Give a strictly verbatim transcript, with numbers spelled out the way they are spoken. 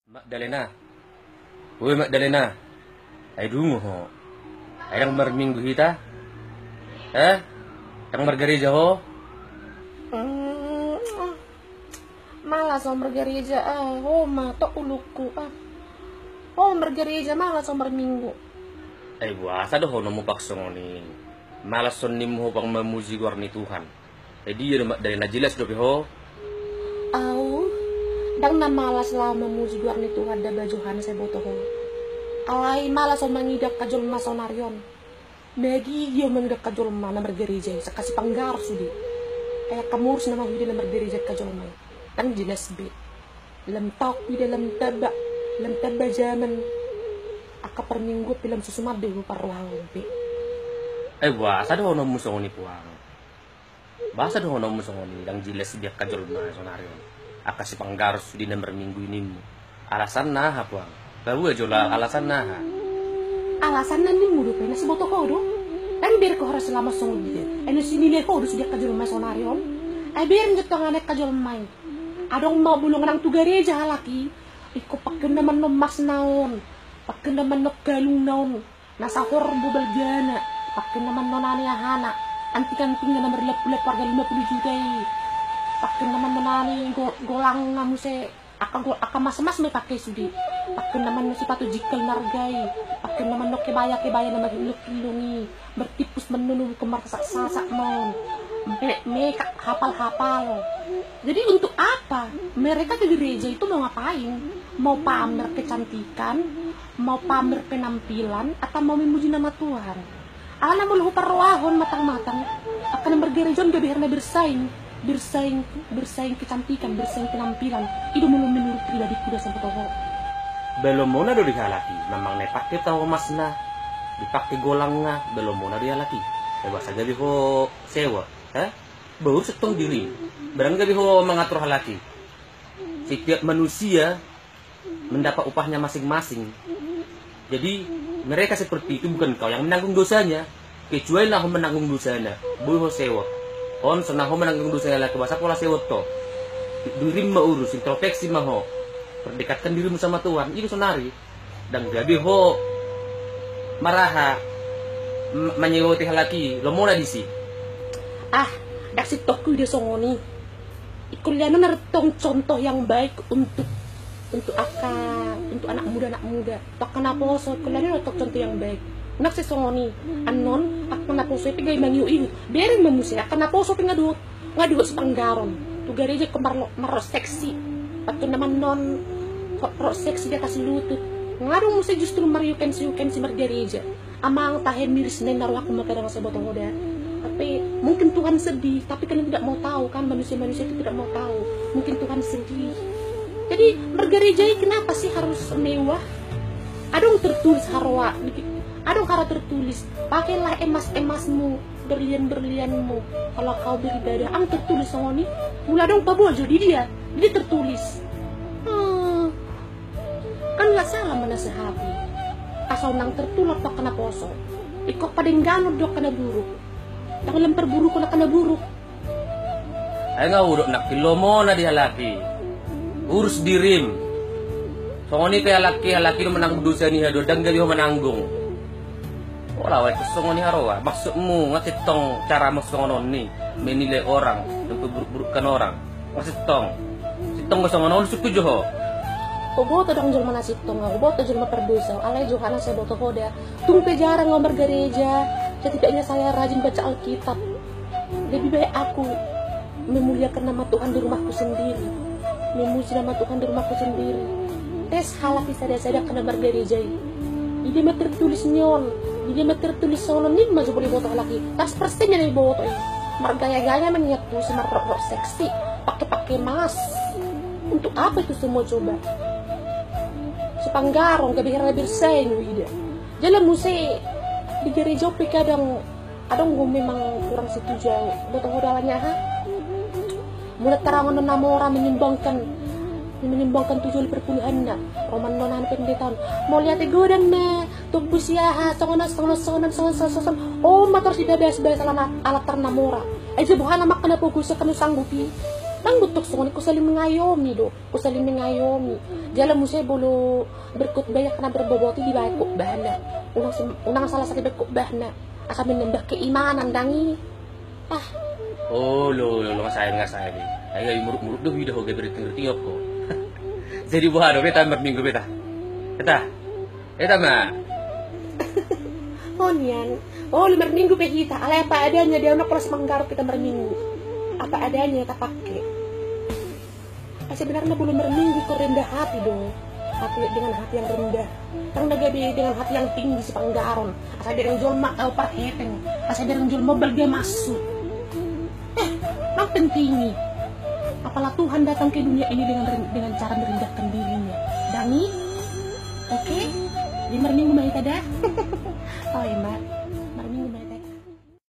Magdalena. Ue Magdalena. Ai dungo ho. Ai ndang marminggu hita? Eh? Ndang margareja ho? Mm, ah. Malas ho margareja, ah. Ho ma tok ulukku, ah. Ho margareja, malas ho marminggu. Ai boasa do ho na mupang songon i? Malas songon nimmu ho pang mamuji goar ni Tuhan. Ai dia do Magdalena, jelas dope ho? Au, ndang na malas laho mamuji goar ni Tuhan da ba Johannes, ai boto ho. Alai malas ho mangido angka jolma saonari on. Magi dia mangido angka jolma na margareja i, sangkasi panggaros sude. Ai angka morus nama huida na margareja angka jolma i. Ndang jelas be. Lam taon huida, lam tamba, lam tamba jaman. Angka parmingguon pe lam susuman be huparrohahon be. Ai boasa do ho na mupang songon i puang? Boasa do ho na mupang songon i, ndang jelas be angka jolma saonari on? Angka sipanggaros sude na marminggu i nimmu. Alasanna aha puang? Paboa jolo alasanna aha? Alasanna nimmu dope na siboto ho do. Ndang dibereng ho haroro selama songon dia. Ai na sinilai ho do sude angka jolma saonari on. Ai bereng jo tongana angka jolma i. Adong ma bolon nang tu gareja halak i. Ingkon pangkeon na mannon masna on. Pangkeon na mannon galungna on. Na sahor bo balgana, pangkeon na mannon ani ahana, anting-antingna na marlapulap harga lima pulu juta i, pangkeon na mannon ani go-, golangna muse, angka go-, angka mas-mas ma ipake sude, pangkeon na mannon sipatu jingkal na arga i, pangkeon na mannon kebaya-kebaya na marhillong-hillong i, martimpus mannon ubi, marsasak-sasak ma on, me-, mekap hapal-hapal. Jadi untuk apa mereka ke gereja itu, mau ngapain? Mau pamer kecantikan? Mau pamer penampilan atau mau memuji nama Tuhan? Alana molo huparrohahon matang-matang, angka na margareja on gabe hera na bersaing, bersaing, bersaing kecantikan, bersaing penampilan. I do molo menurut pribadiku da saboto ho. Ba lomona do di halak i, memang na ipake tau masna, dipake golangna, ba lomona do di halak i. Ba boasa gabe ho sewa, ha? Ba urus tong dirim, ba ndang gabe ho mangatur halak i. Setiap manusia mendapat upahnya masing-masing. Jadi, mereka seperti itu bukan kau yang menanggung dosanya, kecuali na ho menanggung dosana, boi ho sewot. On so na ho menanggung dosana laki, boasa pola sewot ho? Dirim ma urus, introspeksi ma ho. Perdekatkan dirimu sama Tuhan, i do saonari. Ndang gabe ho maraha, m-, manyewoti halak i, lomona disi. Ah, ndang sintongku ida songon i. Ingkon lehonon antong contoh yang baik untuk, untuk angka, untuk anak muda, anak muda. Tu angka naposo, ingkon lehonon antong contoh yang baik. Nang sai songon i, annon angka naposo i pe gabe mangihut-ihut. Bereng ma muse angka naposo pe nga dohot, nga dohot sipanggaron. Tu gareja ingkon marro-, marrok seksi. Pangkeon na mannon, ro-, rok seksi di atas lutut. Nga adong muse justru mariukensi-ukensi margareja. Amang, tahe miris na inna rohangku mangkadang saboto ho da. Tapi mungkin Tuhan sedih, tapi kan tidak mau tahu kan, manusia-manusia itu tidak mau tahu. Mungkin Tuhan sedih. Jadi margareja i kenapa sih harus mewah? Adong tertulis haroa, adong hara tertulis, pakailah emas-emasmu, berlian-berlianmu, kalau kau beribadah. Ang tertulis songon i, mula adong paboa jo di dia, dia tertulis. Hmm. Kan nga salah menasehati. Asal nang tertular tu angka naposo. Ingkon padengganon do angka na buruk. Ndang lam perburuk angka na buruk. Ai nga hudok nangkin lomona di halak i. Urus dirim. Songon i pe halak i, halak i do mananggung dosa ni haduan, ndang gabe ho mananggung. Ola wai tu songon i haroa, maksudmu nga sintong caramu songon on ni menilai orang, memperburuk-burukkan orang. Nga sintong. Sintong do songon on, sukku jo ho. Huboto adong jolma na sintong, huboto jolma pardosa, alai jo hana sai boto ho da. Tung pe jarang au margareja, setidaknya saya rajin baca Alkitab. Lebih baik aku memuliakan nama Tuhan di rumahku sendiri, memuji nama Tuhan di rumahku sendiri. Tes halak i sada-sada angka na margareja i. Di dia ma tertulis ni on, di dia ma tertulis songon on, ninna ma jo boi diboto halak i. Seratus persen na diboto i. Margaya-gaya ma nian tusi, marrok-rok seksi, pake-pake emas. Untuk apa itu semua coba? Sipanggaron, gabe hera na bersaing huida. Jala muse di gareja on pe kadang adong do memang kurang setuju au. Boto ho do alana aha? Mula tarangon na mora menyumbangkan, menyumbangkan tujuh kali perpuluhanna. Ro mannon anu pendeta on. Mauliate godang na, tompu si aha, songon on, songon on, songon on, songon on, songon on. O, ma torus dibahas-bahas ala na, ala tar na mora. Ai jo boha nama angka na pogo so kan sanggup i. Anggo tok songon i, ku saling mengayomi do, ku saling mengayomi. Jala muse molo berkhotbah, ia na berboboti dibaen khotbahna. Unang sem-, unang salah satu baen khotbahna. Asa menambah keimanan, dang i. Ah. Oh, lo, lo, lo, nga sae, nga sae be. Ayo, muruk-muruk do, bida ho, gabe rinting-rinting ho. Jadi, boha do, beta marminggu, beta. Beta. Beta ma. Oh, nian. Oh, lo marminggu pe hita. Alai apa adanya, dia anak kelas manggaruk kita marminggu. Apa adanya, kita pakai. Sebenarna molo marminggu ingkon rendah hati do. Hati, dengan hati yang rendah. Dang na gabe dengan hati yang tinggi sipanggaron. Asa dereng jolma tau parheten. Asa dereng jolma balga masuk. Eh, mang penting i. Apalah Tuhan datang ke dunia ini dengan ren-, dengan cara merendahkan dirinya. Dang i? Oke? Jadi marminggu ma hita da. Oh, ima.